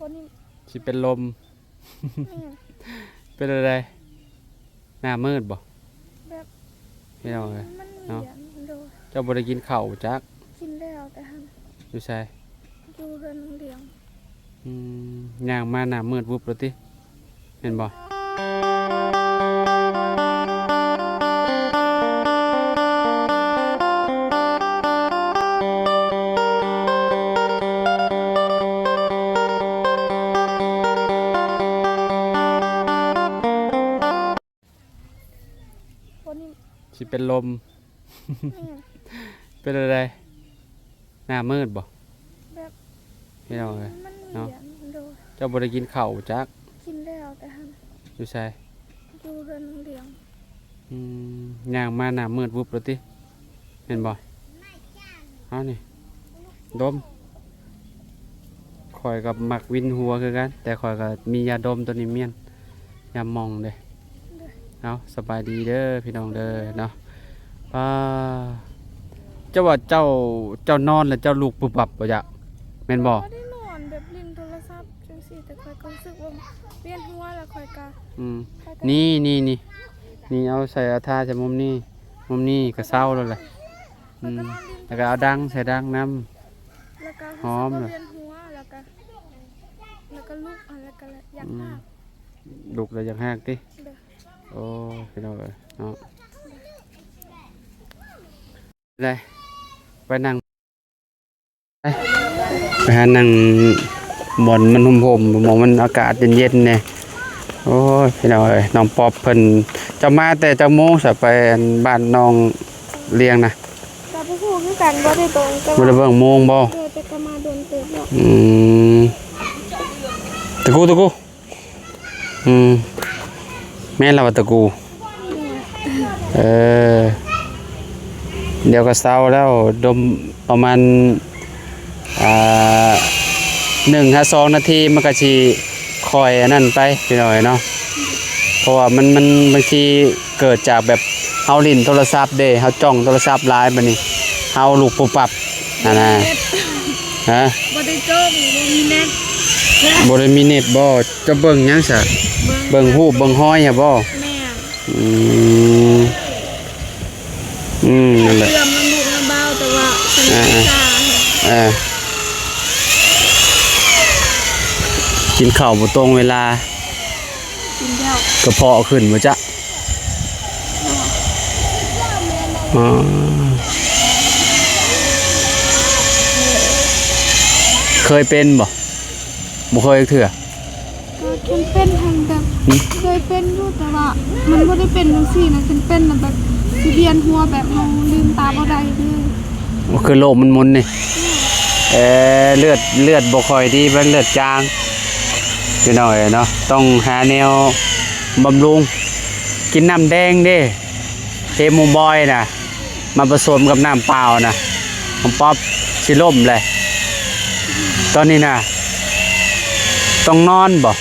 ຄົນນີ້ ຊິເປັນລົມ ແມ່ນ ເປັນແນວໃດ? ໜ້າມືດບໍ່? ແບບ ພີ່ນ້ອງເອີຍ ມັນ ເນາະ ຫຼຽງ ໂດຍ ເຈົ້າບໍ່ໄດ້ກິນເຂົ້າຈັກ? ກິນແລ້ວແຕ່ຫັ້ນ ຢູ່ໃສ? ຢູ່ເຮືອນນ້ອງຫຼຽງ. ອືມ ຍ່າງມາໜ້າມືດວຶບໂລດຕິ ແມ່ນບໍ່? ຄົນນີ້ ຊິເປັນລົມ ແມ່ນ ເປັນແນວໃດ? ໜ້າມືດບໍ່? ແບບ ພີ່ນ້ອງເອີຍ ມັນ ເນາະ ຫຼຽງ ໂດຍ ເຈົ້າບໍ່ໄດ້ກິນເຂົ້າຈັກ? ກິນແລ້ວແຕ່ຫັ້ນ ຢູ່ໃສ? ຢູ່ເຮືອນນ້ອງຫຼຽງ. ອືມ ຍ່າງມາໜ້າມືດວຶບໂລດຕິ ແມ່ນບໍ່? ເອົານີ້ ດົມ ຂ້ອຍກໍມັກວິນຫົວຄືກັນ ແຕ່ຂ້ອຍກໍມີຢາດົມໂຕນີ້ ມ້ຽນ ຢາໝອງເດ້. ເອົາ ສະບາຍດີເດີພີ່ນ້ອງເດີເນາະ. ປ້າ ເຈົ້າວ່າເຈົ້າ ເຈົ້ານອນແລ້ວເຈົ້າລຸກປຶບປັບບໍ່? ຢາກ ແມ່ນບໍ່? ບໍ່ໄດ້ນອນ ແບບຫຼິ້ນໂທລະສັບຈັ່ງຊີ້ ແຕ່ຂ້ອຍກໍຮູ້ສຶກວ່າວຽນຫົວ ແລ້ວຂ້ອຍກໍ ອືມ ຂ້ອຍກໍ ນີ້ ນີ້ ນີ້ ນີ້ ເອົາໃສ່ ເອົາທາໃສ່ມຸມນີ້ ມຸມນີ້ກໍເຊົາແລ້ວແຫຼະ. ອືມ ແລ້ວກໍເອົາດັງໃສ່ດັງນຳ ແລ້ວກໍຮູ້ສຶກວ່າວຽນຫົວ ແລ້ວກໍ ແລ້ວກໍລຸກ ແລ້ວກໍຢາກ ອືມ ຫາກ ລຸກແລ້ວຢາກຫາກຕິ? ໂດຍ ໂອ້ຍ ພີ່ນ້ອງເອີຍເນາະ ໄດ້ ໄປນັ່ງ ໄປຫານັ່ງບ່ອນມັນຮົ່ມໆ ບ່ອນມັນອາກາດເຢັນໆແດ່. ໂອ້ຍ ພີ່ນ້ອງເອີຍ ນ້ອງປັອບເພິ່ນ ເຈົ້າມາແຕ່ຈັກໂມງຊະ ໄປອັນບ້ານນ້ອງຫຼຽງນະ? ກໍບໍ່ຮູ້ຄືກັນ ບໍ່ໄດ້ເບິ່ງ ແຕ່ວ່າ ບໍ່ໄດ້ເບິ່ງໂມງບໍ່? ເອີ ແຕ່ກໍມາດົນເຕີບແລ້ວ. ອືມ ຕະກູ ຕະກູ ອືມ ແມ່ນລະວ່າຕະກູ. ເອີ ດຽວກໍເຊົາແລ້ວ ດົມປະມານ ອ່າ ໜຶ່ງຫາສອງນາທີ ມັນກໍຊິຄ່ອຍອັນນັ້ນໄປ ພີ່ນ້ອງເອີຍເນາະ. ເພາະວ່າມັນ ມັນບາງທີເກີດຈາກແບບເຮົາຫຼິ້ນໂທລະສັບເດ້ ເຮົາຈ້ອງໂທລະສັບຫຼາຍ ບາດນີ້ເຮົາລຸກປຸບປັບຫັ້ນນະ. ຮະ? ບໍ່ໄດ້ຈ້ອງ ບໍ່ມີເນັດ ບໍ່ໄດ້ມີເນັດບໍ່? ເຈົ້າເບິ່ງຫຍັງຊະ? ເບິ່ງ ເບິ່ງຮູບເບິ່ງຮອຍຫັ້ນບໍ່? ແມ່ນ. ອືມ ອືມ ນັ້ນແຫຼະ ເຊື່ອມນຳລູກນຳບ່າວ ແຕ່ວ່າ ອ່າ ເອີ ກິນເຂົ້າບໍ່ຕົງເວລາ ກິນແລ້ວ ກະເພາະຂຶ້ນບໍ່ຈັກ. ອໍ ເຄີຍເປັນບໍ່? ບໍ່ເຄີຍຈັກເທື່ອ? ກໍເປັນ ເປັນຫັ້ນແບບ ຫຶ? ເຄີຍເປັນຢູ່ ແຕ່ວ່າມັນບໍ່ໄດ້ເປັນຈັ່ງຊີ້ນະ ຄັນເປັນນະແບບຊິວຽນຫົວ ແບບເຮົາລືມຕາບໍ່ໄດ້ເລີຍ. ກໍຄືໂລກມັນໝຸນນີ້. ແມ່ນ. ເອີ ເລືອດ ເລືອດບໍ່ຄ່ອຍດີ ມັນເລືອດຈາງ ພີ່ນ້ອງເອີຍເນາະ. ຕ້ອງຫາແນວບຳລຸງ ກິນນ້ຳແດງເດ້ ເຄມູບອຍນະ ມາປະສົມກັບນ້ຳເປົ່ານະ ນ້ອງປັອບຊິລົ້ມແຫຼະ. ຕອນນີ້ນະ ຕ້ອງນອນບໍ່?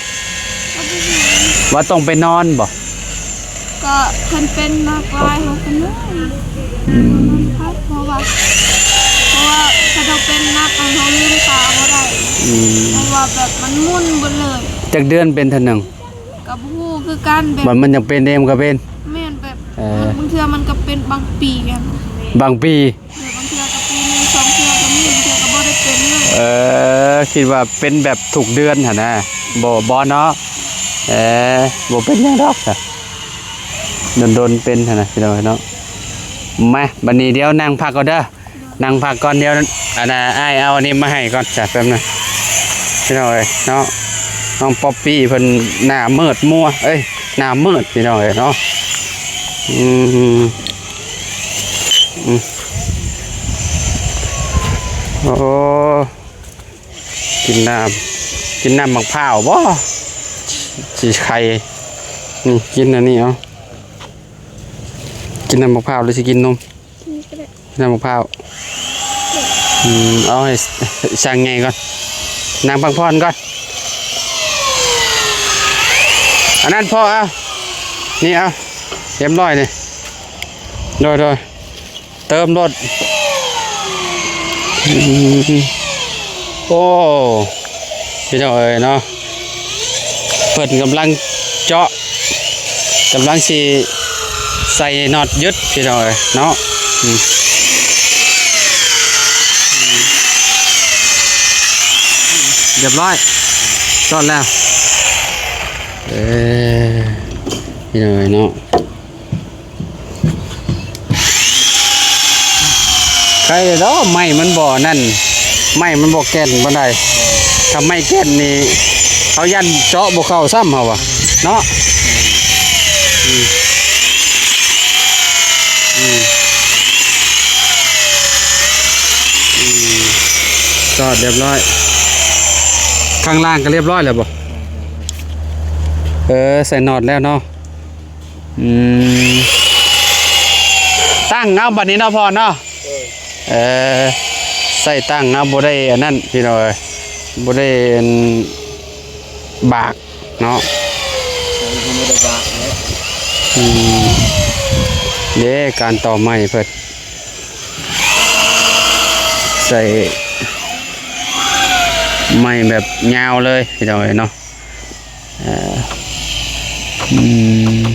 ວ່າຕ້ອງໄປນອນບໍ່? ກໍຄັນເປັນໜັກຫຼາຍເຮົາກໍນອນ ອືມ ນອນພັກ ເພາະວ່າ ເພາະວ່າຄັນເຮົາເປັນໜັກເຮົາລືມຕາບໍ່ໄດ້ ອືມ ເພາະວ່າແບບມັນໝຸນເບິດເລີຍ. ຈັກເດືອນເປັນເທື່ອໜຶ່ງ? ກໍບໍ່ຮູ້ຄືກັນ ແບບ ມັນ ມັນຢາກເປັນເອງມັນກໍເປັນ. ແມ່ນ ແບບ ເອີ ບາງເທື່ອມັນກໍເປັນບາງປີຫັ້ນນະ. ບາງປີ? ເອີ ບາງເທື່ອກໍປີໜຶ່ງສອງເທື່ອກໍມີ ບາງເທື່ອກໍບໍ່ໄດ້ເປັນເລີຍ. ເອີ ຄິດວ່າເປັນແບບທຸກເດືອນຫັ້ນນະ ບໍ່ ບໍ່ເນາະ. ເອີ ບໍ່ເປັນຫຍັງດອກ ດົນໆເປັນຫັ້ນນະ ພີ່ນ້ອງເອີຍເນາະ. ມາ ບັດນີ້ດຽວນັ່ງພັກກ່ອນເດີ. ນັ່ງພັກກ່ອນ ດຽວ ອັນນ່າ ອ້າຍເອົາອັນນີ້ມາໃຫ້ກ່ອນ ຈ້າ ແປັບໜຶ່ງ ພີ່ນ້ອງເອີຍເນາະ. ນ້ອງປັອບປີ້ເພິ່ນໜ້າມືດມົວ ເອີຍ ໜ້າມືດ ພີ່ນ້ອງເອີຍເນາະ. ອືມ ອືມ ໂອ້ ກິນນ້ຳ ກິນນ້ຳໝາກພ້າວບໍ່? ຊິໄຄ ນີ້ ກິນອັນນີ້ເອົາ ກິນນ້ຳໝາກພ້າວ ຫຼືຊິກິນນົມ? ນີ້ກໍໄດ້ ນ້ຳໝາກພ້າວ ອືມ ເອົາໃຫ້ຊ່າງໃຫຍ່ກ່ອນ ນັ່ງພັກຜ່ອນກ່ອນ ອັນນັ້ນພໍເອົາ ນີ້ເອົາ ຮຽບຮ້ອຍນີ້ ໂດຍ ໂດຍ ເຕີມໂລດ ອືມ ໂອ້ ພີ່ນ້ອງເອີຍເນາະ ເພິ່ນກຳລັງເຈາະ ກຳລັງຊິໃສ່ນັອດຍຶດ ພີ່ນ້ອງເອີຍເນາະ. ອືມ ຮຽບຮ້ອຍ ສອດແລ້ວ ເອີ ພີ່ນ້ອງເອີຍເນາະ. ໄຄແລ້ວດອກ ໄມ້ມັນບໍ່ນັ້ນ ໄມ້ມັນບໍ່ແກ່ນປານໃດ. ຖ້າໄມ້ແກ່ນນີ້ ເຮົາຢ້ານເຈາະບໍ່ເຂົ້າຊ້ຳເຮົາວ່າເນາະ. ອືມ ອືມ ອືມ ສອດຮຽບຮ້ອຍ ຂ້າງລ່າງກໍຮຽບຮ້ອຍແລ້ວບໍ່? ເອີ ໃສ່ນັອດແລ້ວເນາະ. ອືມ ຕັ້ງເອົາບັດນີ້ເນາະພໍ່ເນາະ. ເອີ ໃສ່ຕັ້ງເອົາ ບໍ່ໄດ້ອັນນັ້ນພີ່ນ້ອງເອີຍ ບໍ່ໄດ້ອັນບາກເນາະ. ບໍ່ໄດ້ບາກແຫຼະ. ອືມ ເດ້ ການຕໍ່ໄມ້ເພິ່ນ ໃສ່ໄມ້ແບບຍາວເລີຍພີ່ນ້ອງເອີຍເນາະ. ເອີ ອືມ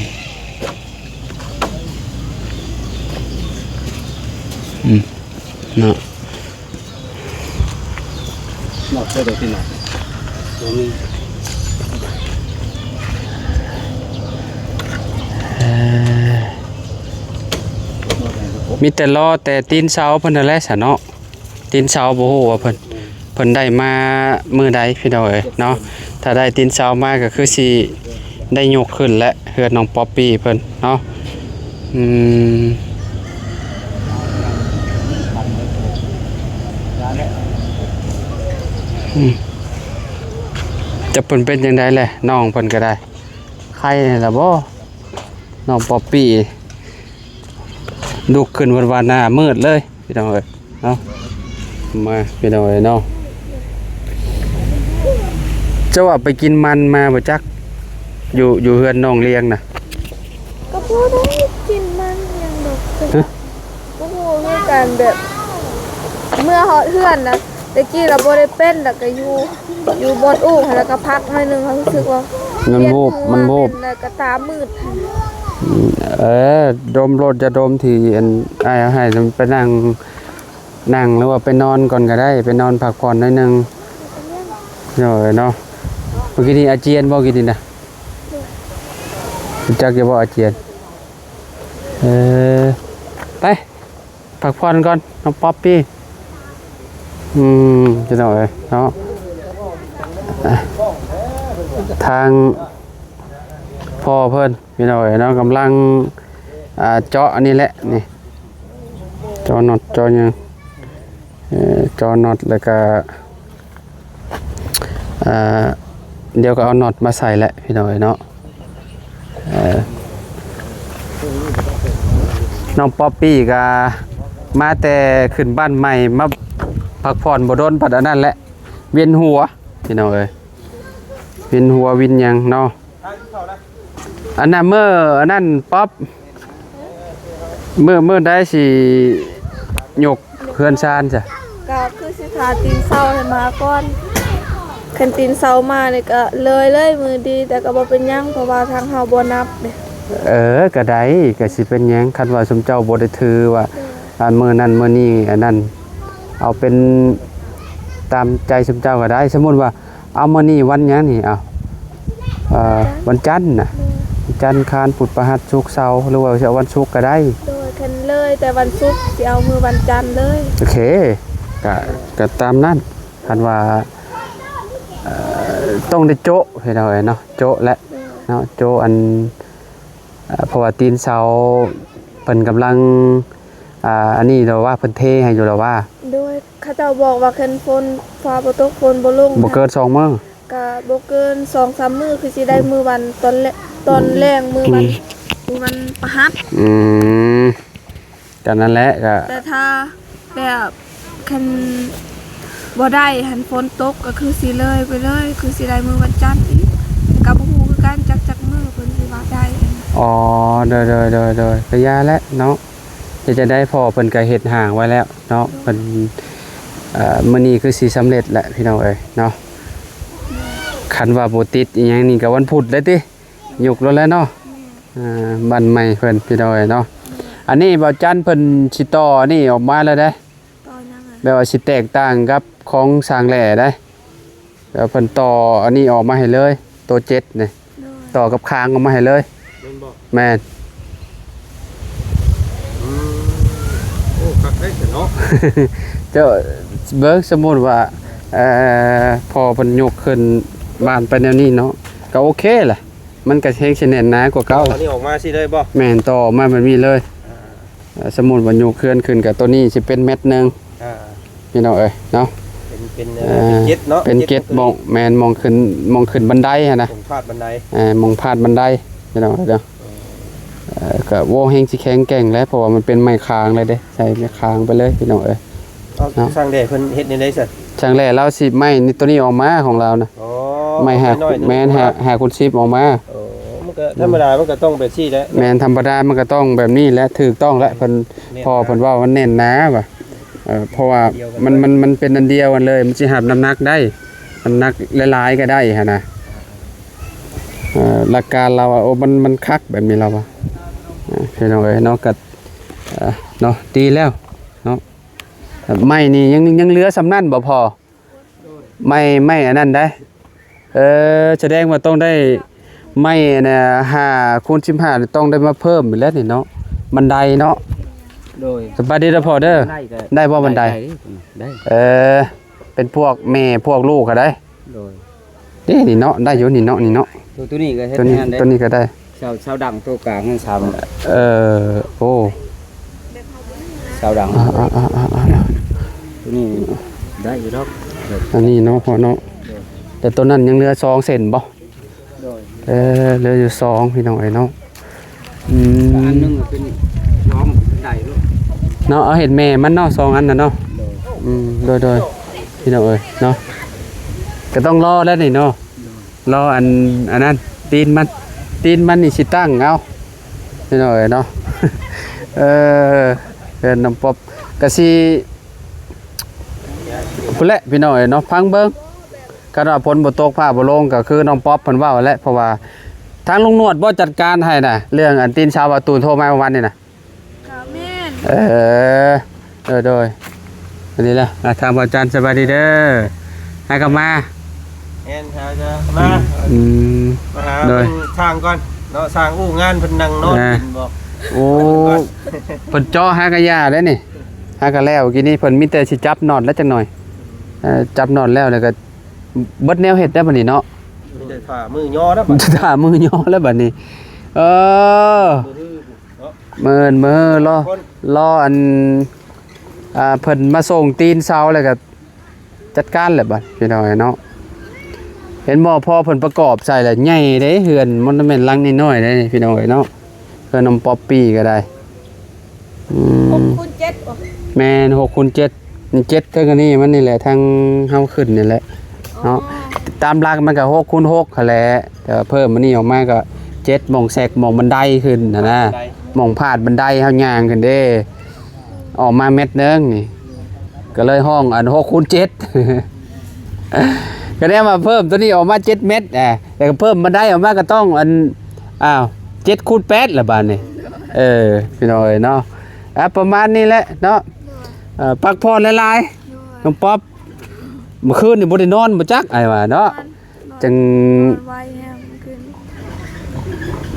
ອືມ ເນາະ ນອກເທື່ອໃດທີ່ນອກ ບໍ່ມີ ເອີ ມີແຕ່ລໍແຕ່ຕີນເສົາເພິ່ນຫັ້ນແຫຼະຊະເນາະ. ຕີນເສົາບໍ່ຮູ້ວ່າເພິ່ນ ເພິ່ນໄດ້ມາມື້ໃດພີ່ນ້ອງເອີຍເນາະ. ຖ້າໄດ້ຕີນເສົາມາກໍຄືຊິໄດ້ຍົກຂຶ້ນແຫຼະ ເຮືອນນ້ອງປັອບປີ້ເພິ່ນເນາະ. ອືມ ອືມ ຈັກເພິ່ນເປັນຈັ່ງໃດແຫຼະ ນ້ອງເພິ່ນກໍໄດ້ ໄຄແລ້ວບໍ່ ນ້ອງປັອບປີ້ ລຸກຂຶ້ນວັນວາໜ້າມືດເລີຍ ພີ່ນ້ອງເອີຍເນາະ. ມາພີ່ນ້ອງເອີຍເນາະ ເຈົ້າວ່າໄປກິນມັນມາບໍ່ຈັກ ຢູ່ ຢູ່ເຮືອນນ້ອງລຽງນະ ກໍບໍ່ໄດ້ກິນມັນຫຍັງດອກ. ຮະ? ບໍ່ຮູ້ຄືກັນ ແບບເມື່ອຮອດເຮືອນນະ ແຕ່ກີ້ລະບໍ່ໄດ້ເປັນ ລະກະຢູ່ ຢູ່ບ່ອນອູກຫັ້ນ ລະກະພັກໜ້ອຍໜຶ່ງ ເຮົາຮູ້ສຶກວ່າມັນວູບ ມັນວູບ ແລ້ວກະຕາມືດ. ເອີ ດົມໂລດ ຢາດົມທີ່ອັນອ້າຍເອົາໃຫ້ ໄປນັ່ງ ນັ່ງ ຫຼືວ່າໄປນອນກ່ອນກໍໄດ້ ໄປນອນພັກຜ່ອນໜ້ອຍໜຶ່ງ. ໂດຍເນາະ ມື້ກີ້ນີ້ອາຈຽນບໍ່? ກີ້ນີ້ນະ ຮູ້ຈັກຢູ່ບໍ່ອາຈຽນ? ເອີ ໄປ ພັກຜ່ອນກ່ອນ ນ້ອງປັອບປີ້. ອືມ ພີ່ນ້ອງເອີຍເນາະ ອ່ະ ທາງພໍ່ເພິ່ນ ພີ່ນ້ອງເອີຍເນາະ ກຳລັງ ອ່າ ເຈາະອັນນີ້ແຫຼະ ນີ້ ເຈາະນັອດ ເຈາະຫຍັງ ເອີ ເຈາະນັອດ ແລ້ວກະ ອ່າ ດຽວກໍເອົານັອດມາໃສ່ແຫຼະ ພີ່ນ້ອງເອີຍເນາະ. ເອີ ນ້ອງປັອບປີ້ກໍມາແຕ່ຂຶ້ນບ້ານໃໝ່ ມາພັກຜ່ອນບໍ່ດົນ ພັດອັນນັ້ນແຫຼະ ວຽນຫົວ ພີ່ນ້ອງເອີຍ ວຽນຫົວ ວຽນຫຍັງເນາະ. ອັນນັ້ນ ມື້ອັນນັ້ນ ປັອບ ມື້ ມື້ໃດຊິຍົກເຮືອນຊານຊະ? ກໍຄືຊິຖ້າຕີນເສົາໃຫ້ມາກ່ອນ ຄັນຕີນເສົາມານີ້ກໍເລີຍເລີຍມື້ດີ ແຕ່ກໍບໍ່ເປັນຫຍັງ ເພາະວ່າທາງເຮົາບໍ່ນັບເດ້. ເອີ ກໍໄດ້ ກໍຊິເປັນຫຍັງ ຄັນວ່າຊຸມເຈົ້າບໍ່ໄດ້ຖືວ່າ ໂດຍ ອັນມື້ນັ້ນມື້ນີ້ ອັນນັ້ນ ເອົາເປັນຕາມໃຈຊຸມເຈົ້າກໍໄດ້. ສົມມຸດວ່າ ເອົາ ມື້ນີ້ວັນຫຍັງນີ້? ເອົາ ເອີ ວັນຈັນນະ ໂດຍ ຈັນ ຄານ ພຸດ ພະຫັດ ສຸກ ເສົາ ຫຼືວ່າຊິເອົາວັນສຸກກໍໄດ້. ໂດຍ ຄັນເລີຍແຕ່ວັນສຸກ ຊິເອົາມື້ວັນຈັນເລີຍ. ໂອເຄ ກະ ກະຕາມນັ້ນ ຄັນວ່າ ເອີ ຕ້ອງໄດ້ໂຈະ ພີ່ນ້ອງເອີຍເນາະ ໂຈະແຫຼະ ໂດຍ ເນາະ ໂຈະອັນ ເອີ ເພາະວ່າຕີນເສົາເພິ່ນກຳລັງ ອ່າ ອັນນີ້ແລ້ວວ່າ ເພິ່ນເທໃຫ້ຢູ່ແລ້ວວ່າ. ໂດຍ ເຂົາເຈົ້າບອກວ່າຄັນຝົນ ຟ້າບໍ່ຕົກ ຝົນບໍ່ລົງ ບໍ່ເກີນສອງມື້ ກະບໍ່ເກີນສອງສາມມື້ ຄືຊິໄດ້ມື້ວັນຕອນແລ ຕອນແລງ ມື້ວັນ ອືມ ມື້ວັນພະຫັດ. ອືມ ກະນັ້ນແຫຼະ ກະ ແຕ່ຖ້າແບບ ຄັນບໍ່ໄດ້ຫັ້ນ ຝົນຕົກກໍຄືຊິເລີຍໄປເລີຍ ຄືຊິໄດ້ມື້ວັນຈັນອີກ ແຕ່ກໍບໍ່ຮູ້ຄືກັນ ຈັກ ຈັກມື້ເພິ່ນຊິວ່າໄດ້. ອໍ ໂດຍ ໂດຍ ໂດຍ ໂດຍ ກໍຢ່າແຫຼະເນາະ ເຮັດຈັ່ງໃດ ພໍ່ເພິ່ນກໍເຮັດຮ່າງໄວ້ແລ້ວເນາະ ເພິ່ນ ເອີ ມື້ນີ້ຄືຊິສຳເລັດແຫຼະ ພີ່ນ້ອງເອີຍເນາະ. ຄັນວ່າບໍ່ຕິດອີ່ຫຍັງນີ້ກໍວັນພຸດເດ້ຕິ ຍຸກແລ້ວແຫຼະເນາະ. ແມ່ນ ອ່າ ບ້ານໃໝ່ເພິ່ນ ພີ່ນ້ອງເອີຍເນາະ. ອັນນີ້ບ່າວຈັນເພິ່ນຊິຕໍ່ອັນນີ້ອອກມາແລ້ວເດ້. ຕໍ່ຫຍັງອະ? ແບບວ່າຊິແຕກຕ່າງກັບຂອງສ້າງແຫຼໄດ໋. ແລ້ວເພິ່ນຕໍ່ອັນນີ້ອອກມາໃຫ້ເລີຍ ໂຕເຈັດນີ້ ໂດຍ ຕໍ່ກັບຄາງອອກມາໃຫ້ເລີຍ. ແມ່ນບໍ່? ແມ່ນ. ອືມ ໂອ້ ຄັກໄດ໋ຊັ້ນເນາະ. ເຈົ້າເບິ່ງ ສົມມຸດວ່າ ເອີ ພໍ່ເພິ່ນຍົກຂຶ້ນບ້ານໄປແນວນີ້ເນາະ ກໍໂອເຄລະ. ມັນກໍແຮງຊິແໜ້ນໜາກວ່າເກົ່າ. ຕໍ່ອັນນີ້ອອກມາຊີ້ເລີຍບໍ່? ແມ່ນ ຕໍ່ອອກມາແບບນີ້ເລີຍ. ອ່າ ເອີ ສົມມຸດວ່າຍົກເຮືອນຂຶ້ນ ກໍໂຕນີ້ຊິເປັນແມັດໜຶ່ງ ອ່າ ພີ່ນ້ອງເອີຍເນາະ. ເປັນ ເປັນ ເອີ ເອີ ເປັນເຈັດເນາະ ເປັນເຈັດ ເຈັດ ໝ່ອງ ແມ່ນ ໝ່ອງຂຶ້ນ ໝ່ອງຂຶ້ນບັນໄດຫັ້ນນະ ໝ່ອງພາດບັນໄດ. ເອີ ໝ່ອງພາດບັນໄດ ພີ່ນ້ອງເອີຍເນາະ. ເອີ ກໍ ໂອ້ ແຮງຊິແຂງແກ່ງແຫຼະ ເພາະວ່າມັນເປັນໄມ້ຄາງເລີຍເດ້ ໃສ່ໄມ້ຄາງໄປເລີຍ ພີ່ນ້ອງເອີຍ. ເອົາ ເນາະ ຊ່າງແຫຼເພິ່ນເຮັດແນວໃດຊັ້ນ? ຊ່າງແຫຼລາວຊິໄມ້ນີ້ ໂຕນີ້ອອກມາຂອງລາວນະ. ອໍ ໄມ້ຫ້າ ແມ່ນ ຫ້າ ຫ້າຄູນສິບອອກມາ. ໂອ້ ມັນກໍທຳມະດາ ມັນກໍຕ້ອງແບບຊີ້ແຫຼະ. ແມ່ນ ທຳມະດາມັນກໍຕ້ອງແບບນີ້ແຫຼະ ຖືກຕ້ອງແຫຼະ. ເພິ່ນ ແໜ້ນໜາ ພໍ່ເພິ່ນເວົ້າວ່າແໜ້ນໜາວ່າ ເອີ ເພາະວ່າມັນ ມັນ ມັນເປັນອັນດຽວກັນເລີຍ ມັນຊິຮັບນ້ຳໜັກໄດ້ ນ້ຳໜັກຫຼາຍໆກໍໄດ້ຫັ້ນນະ. ເອີ ຫຼັກການລາວວ່າ ໂອ້ ມັນ ມັນຄັກແບບນີ້ລາວວ່າ ເອີ ພີ່ນ້ອງເອີຍເນາະ. ກໍ ເອີ ເນາະ ດີແລ້ວເນາະ. ໄມ້ນີ້ຍັງ ຍັງເຫຼືອສ່ຳນັ້ນບໍ່ພໍ່? ໄມ້ ໄມ້ອັນນັ້ນໄດ໋. ເອີ ສະແດງວ່າຕ້ອງໄດ້ໄມ້ອັນນ່າ ຫ້າຄູນສິບຫ້າ ຕ້ອງໄດ້ມາເພີ່ມອີກແລ້ວນີ້ເນາະ ບັນໄດເນາະ. ໂດຍ ສະບາຍດີເດີພໍ່ເດີ. ໄດ້ກໍ ໄດ້ບໍ່ບັນໄດ? ໄດ້ ໄດ້ ໄດ້. ເອີ ເປັນພວກແມ່ພວກລູກກໍໄດ້. ໂດຍ ເດ້ ນີ້ເນາະ ໄດ້ຢູ່ນີ້ເນາະ ນີ້ເນາະ. ໂຕ ໂຕນີ້ກໍເຮັດ ໂຕນີ້ ງານໄດ້ ໂຕນີ້ກໍໄດ້. ເສົາ ເສົາດັງໂຕກາງຫັ້ນສາມ ເອີ ໂອ້ ເສົາດັງ ອ່າໆໆໆໆ ໂຕນີ້ໄດ້ຢູ່ດອກ. ອັນນີ້ເນາະພໍ່ເນາະ ໂດຍ ແຕ່ໂຕນັ້ນຍັງເຫຼືອສອງເສັ້ນບໍ່? ໂດຍ ເອີ ເຫຼືອຢູ່ສອງ ພີ່ນ້ອງເອີຍເນາະ. ອືມ ອັນໜຶ່ງເປັນລອງໄດ້ໂລດເນາະ. ເອົາເຮັດແມ່ມັນເນາະ ສອງອັນນະເນາະ. ໂດຍ ອືມ ໂດຍໆ ພີ່ນ້ອງເອີຍເນາະ. ກໍຕ້ອງລໍແລ້ວນີ້ເນາະ ໂດຍ ລໍອັນ ອັນນັ້ນ ຕີນມັນ ຕີນມັນນີ້ຊິຕັ້ງເອົາ ພີ່ນ້ອງເອີຍເນາະ. ເອີ ເຮືອນນ້ອງປອບກໍຊິ ພຸ້ນແຫຼະ ພີ່ນ້ອງເອີຍເນາະ. ຟັງເບິ່ງ ຄັນວ່າຝົນບໍ່ຕົກຟ້າບໍ່ລົງ ກໍຄືນ້ອງປອບເພິ່ນເວົ້າແຫຼະ ເພາະວ່າທາງລຸງນວດບໍ່ຈັດການໃຫ້ນະ ເລື່ອງອັນຕີນເສົາ ວ່າຕູນໂທມາເມື່ອວານນີ້ນະ. ກໍແມ່ນ ເອີ ເອີ ໂດຍ ອັນນີ້ລະ ອ່າ ທາງບ່າວຈັນ ສະບາຍດີເດີ. ຫາກັບມາ ແມ່ນ ຫາຈະມາ ອືມ ມາຫາ ໂດຍ ເພິ່ນຊ່າງກ່ອນເນາະ ຊ່າງອູ້ງານເພິ່ນນັ່ງນອນ ອ່າ ກິນບໍ່. ໂອ້ ເພິ່ນເຈາະຫາກະຢາໄດ້ນີ້ ຫາກະແລ້ວ ກີ້ນີ້ເພິ່ນມີແຕ່ຊິຈັບນັອດແລ້ວຈັກໜ່ອຍ ເອີ ຈັບນັອດແລ້ວ ແລ້ວກໍເບິດແນວເຮັດໄດ້ບັດນີ້ເນາະ. ມີແຕ່ຖ້າມື້ຍໍແລ້ວບັດ ຖ້າມື້ຍໍແລ້ວບັດນີ້. ເອີ ມື້ຮືເນາະ ມື້ ມື້ລໍ ລໍອັນ ອ່າ ເພິ່ນມາສົ່ງຕີນເສົາແລ້ວກໍ ຈັດການແຫຼະບັດ ພີ່ນ້ອງເອີຍເນາະ. ເຫັນບໍ່ ພໍເພິ່ນປະກອບໃສ່ແລ້ວໃຫຍ່ເດ້ ເຮືອນມັນບໍ່ແມ່ນຫຼັງນ້ອຍໆເດ້ ພີ່ນ້ອງເອີຍເນາະ. ເຮືອນນ້ອງປັອບປີ້ກໍໄດ້ ອືມ ຫົກຄູນເຈັດບໍ່? ແມ່ນ ຫົກຄູນເຈັດ ເຈັດເທິງອັນນີ້ມັນນີ້ແຫຼະ ທາງເຮົາຂຶ້ນນີ້ແຫຼະເນາະ. ອໍ ຕາມຫຼັກມັນກໍຫົກຄູນຫົກຫັ້ນແຫຼະ ແຕ່ວ່າເພີ່ມອັນນີ້ອອກມາກໍເຈັດ ໝ່ອງແຊັກ ໝ່ອງບັນໄດຂຶ້ນຫັ້ນນະ ໝ່ອງພາດບັນໄດເຮົາຍ່າງຂຶ້ນເດ້. ອອກມາແມັດໜຶ່ງນີ້ ກໍເລີຍຮ້ອງອັນຫົກຄູນເຈັດ ກໍໄດ້ມາເພີ່ມຕົວນີ້ອອກມາເຈັດແມັດ ອ່າ ແລ້ວກໍເພີ່ມບັນໄດອອກມາກໍຕ້ອງອັນ ອ້າວ ເຈັດຄູນແປດລະບາດນີ້. ເອີ ພີ່ນ້ອງເອີຍເນາະ ອ່າ ປະມານນີ້ແຫຼະເນາະ. ເອີ ພັກຜ່ອນຫຼາຍໆ ນ້ອງປັອບ ເມື່ອຄືນນີ້ບໍ່ໄດ້ນອນບໍ່ຈັກ ອ້າຍວ່າເນາະ. ຈັ່ງ ນອນໄວແຮງເມື່ອຄືນ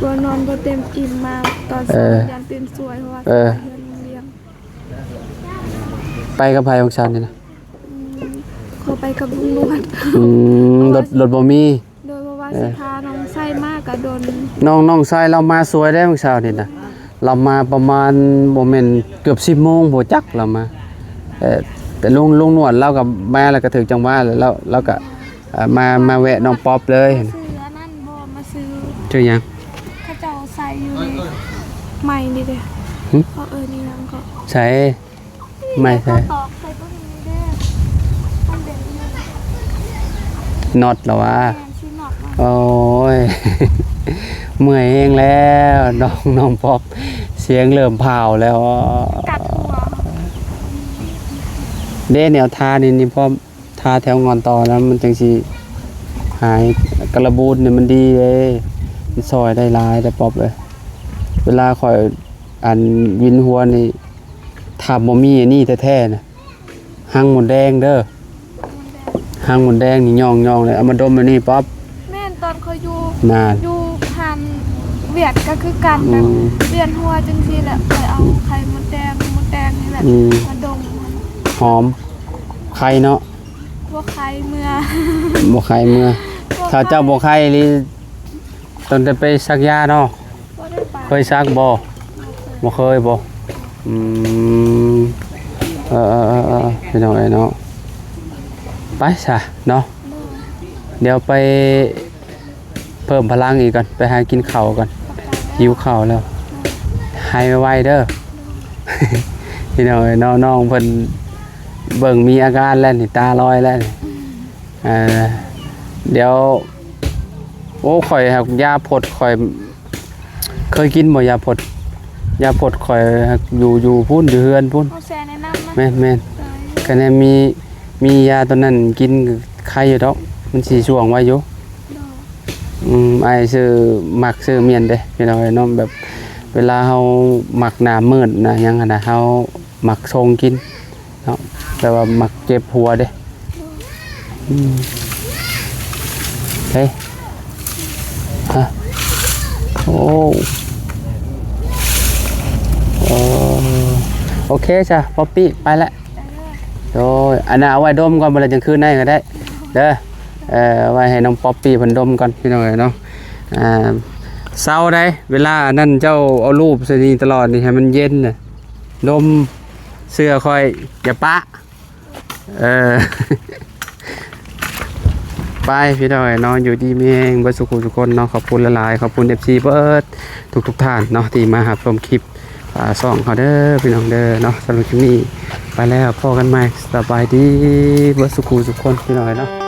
ກົວນອນບໍ່ເຕັມອີ່ມ ມາຕອນເຊົ້າ ເອີ ຢ້ານຕື່ນສວຍ ເພາະວ່າ ເອີ ໄປເຮືອນລຸງລຽງ. ໄປກັບໃຜຂອງຊາວນີ້ນະ? ອືມ ຂໍໄປກັບລຸງຫຼວດ. ອືມ ລົດ ລົດບໍ່ມີ. ໂດຍ ເພາະວ່າ ເອີ ຊິພານ້ອງຊາຍມາກະດົນ. ນ້ອງ ນ້ອງຊາຍລາວມາຊ່ວຍໄດ້ມື້ເຊົ້ານີ້ນະ ລາວມາປະມານບໍ່ແມ່ນເກືອບສິບໂມງບໍ່ຈັກລາວມາ. ເອີ ແຕ່ລຸງ ລຸງໜວດລາວກໍມາ ແລ້ວກໍຖືກຈັງຫວະ ແລ້ວລາວ ລາວກໍ ອ່າ ມາ ມາແວະນ້ອງປັອບເລີຍ. ຊື້ອັນນັ້ນບໍ່ ມາຊື້ ຊື້ຫຍັງ? ເຂົາເຈົ້າໃສ່ຢູ່ໃນໄມ້ນີ້ເດ້. ຫຶ? ເຂົາເອີ້ນອີ່ຫຍັງເກາະ? ໃສ່ໄມ້ໃສ່ ຕອກໃສ່ຕົວນີ້ເດ້ ມັນເປັນອີ່ຫຍັງ? ນັອດລະຫວາ? ແມ່ນ ຊື້ນັອດມາ. ໂອ້ຍ ເມື່ອຍແຮງແລ້ວ ນ້ອງ ນ້ອງປັອບ ສຽງເລີ່ມພາວແລ້ວ. ກັດຫົວ ເດ້ ແນວທານີ້ ນີ້ພ້ອມ ທາແຖວງອນຕໍ່ນະ ມັນຈັ່ງຊິ ຫາຍກະລະບູນນີ້ມັນດີເດ້ ມັນຊ່ອຍໄດ້ຫຼາຍເດ້ປ໋ອບເອີຍ. ເວລາຂ້ອຍ ອັນ ວິນຫົວນີ້ ຖ້າບໍ່ມີອັນນີ້ແທ້ໆນະ ຮັງມົດແດງເດີ ຮັງມົດແດງນີ້ຍ່ອງໆເລີຍ ເອົາມາດົມແບບນີ້ປ໋ອບ. ແມ່ນ ຕອນຂ້ອຍຢູ່ ນັ້ນ ຢູ່ຫັ້ນ ຫວຽດກໍຄືກັນ ອືມ ແບບ ວຽນຫົວຈັ່ງຊີ້ແຫຼະ ຂ້ອຍເອົາໄຂ່ມົດແດງ ມົດແດງນີ້ແຫຼະ ອືມ ມາດົມ ຫອມ ໄຄເນາະ ບໍ່ໄຄເມືອ ບໍ່ໄຄເມືອ ບໍ່ໄຄ ຖ້າເຈົ້າບໍ່ໄຄອີ່ຫຼີ ຕັ້ງແຕ່ໄປສັກຢາເນາະ ບໍ່ໄດ້ໄປ ເຄີຍສັກບໍ່? ບໍ່ເຄີຍ ບໍ່ເຄີຍບໍ່? ອືມ ເອີໆໆໆ ພີ່ນ້ອງເອີຍເນາະ ໄປຊະເນາະ ໂດຍ ດຽວໄປເພີ່ມພະລັງອີກກ່ອນ ໄປຫາກິນເຂົ້າກ່ອນ ຫິວເຂົ້າແລ້ວ ໂດຍ ຫາຍໄວໆເດີ ໂດຍ ພີ່ນ້ອງເອີຍເນາະ ນ້ອງເພິ່ນເບິ່ງມີອາການແລ້ວນີ້ ຕາລອຍແລ້ວນີ້ ອືມ ເອີ ດຽວ ໂອ້ ຂ້ອຍຫາກຢາພົດ ຂ້ອຍເຄີຍກິນບໍ່ ຢາພົດ? ຢາພົດຂ້ອຍຫາກຢູ່ ຢູ່ພຸ້ນ ຢູ່ເຮືອນພຸ້ນ ເອົາແຊ່ໃນນ້ຳນະ ແມ່ນໆ ໂດຍ ຄັນແມ່ນມີ ມີຢາຕົວນັ້ນກິນໄຄຢູ່ດອກ ມັນຊິຊ່ວງໄວຢູ່ ໂດຍ ອືມ ອ້າຍຊື້ ມັກຊື້ມ້ຽນເດ້ ພີ່ນ້ອງເອີຍເນາະ ແບບເວລາເຮົາມັກໜ້າມືດນະ ຫຍັງຫັ້ນນະ ເຮົາມັກຊົງກິນ ເນາະ ແຕ່ວ່າມັກເຈັບຫົວເດ້ ອືມ ເຮີ້ຍ ຮະ ໂອ້ ເອີ ໂອເຄຊະ ປັອບປີ້ ໄປແລ້ວ ໂດຍ ອັນນັ້ນເອົາໄວ້ດົມກ່ອນ ມື້ແລງຈັ່ງຄືນໃນກໍໄດ້ເດີ ເອີ ໄວ້ໃຫ້ນ້ອງປັອບປີ້ເພິ່ນດົມກ່ອນ ພີ່ນ້ອງເອີຍເນາະ ອ່າ ເຊົາໄດ໋ ເວລາອັນນັ້ນເຈົ້າເອົາລູບໃສ່ນີ້ຕະຫຼອດນີ້ ໃຫ້ມັນເຢັນນະ ດົມ ເຊື່ອຂ້ອຍ ຢ່າປະ ເອີ ໄປ ພີ່ນ້ອງເອີຍເນາະ ຢູ່ດີມີແຮງເບິດສູ່ຜູ້ສູ່ຄົນເນາະ ຂອບຄຸນຫຼາຍໆ ຂອບຄຸນເອັຟຊີເບິດທຸກໆທ່ານເນາະ ທີ່ມາຮັບຊົມຄລິບ ອ່າ ຊ່ອງເຮົາເດີ ພີ່ນ້ອງເດີເນາະ ສຳລັບຄລິບນີ້ໄປແລ້ວ ພໍ້ກັນໃໝ່ ສະບາຍດີເບິດສູ່ຜູ້ສູ່ຄົນ ພີ່ນ້ອງເອີຍເນາະ.